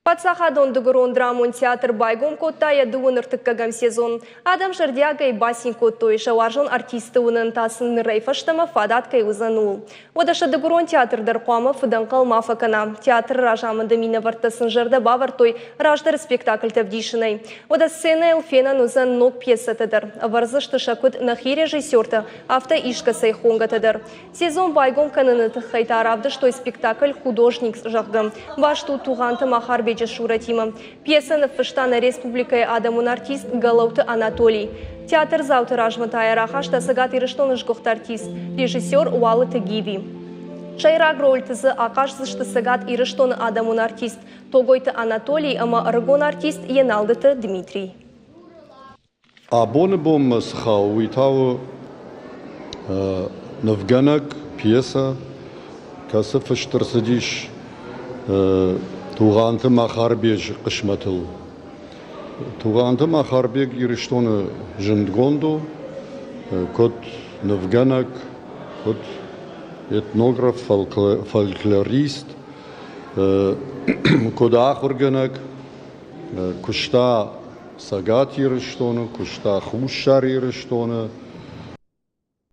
Паддзахадон дыгурон драмон театр байгом кодта йӕ дыууын ӕртыккӕгӕм сезон. Адӕм зӕрдиагӕй бацин кодтой, сӕ уарзон артистты уынын та сын нырӕй фӕстӕмӕ фадат кӕй уыдзӕн, ууыл. Уӕдӕ сӕ дыгурон театр дӕр хъуамӕ фыдӕнхъӕл ма фӕкӕна. Театры разамынды минӕвӕрттӕ сын зӕрдӕ бавӕрдтой раздӕры спектакльтӕ ӕвдисынӕй. Уӕдӕ сценӕйыл фенӕн уыдзӕн ног пьесӕтӕ дӕр. Ӕвӕрдзысты сӕ куыд нӕхи режиссертӕ, афтӕ искӕцӕй хонгӕтӕ дӕр. Сезон байгом кӕныны тыххӕй та равдыстой спектакль «Художник», зӕгъгӕ. Баст у Тугъанты Махарбеджы сурӕтимӕ. Пьесӕ ныффыста нӕ республикӕйы адӕмон артист Гӕлӕуты Анатолий. Театрдзауты размӕ та йӕ рахаста Цӕгат Ирыстоны сгуыхт артист, режиссер Уалыты Гиви. Сӕйраг рольты дзы ахъаздзысты Цӕгат Ирыстоны адӕмон артист Тогойты Анатолий ӕмӕ ӕрыгон артист Еналдыты Дмитрий. Абоны бонмӕ цы хауы, уый та у нывгӕнӕг, пьесӕ, кӕцы фыст ӕрцыдис Тугъанты Махарбеджы хъысмӕтыл. Тугъанты Махарбег Ирыстоны зындгонд у, куыд нывгӕнӕг, куыд этнограф, фольклорист, куыд ахуыргӕнӕг, куыста Цӕгат Ирыстоны, куыста Хуссар Ирыстоны.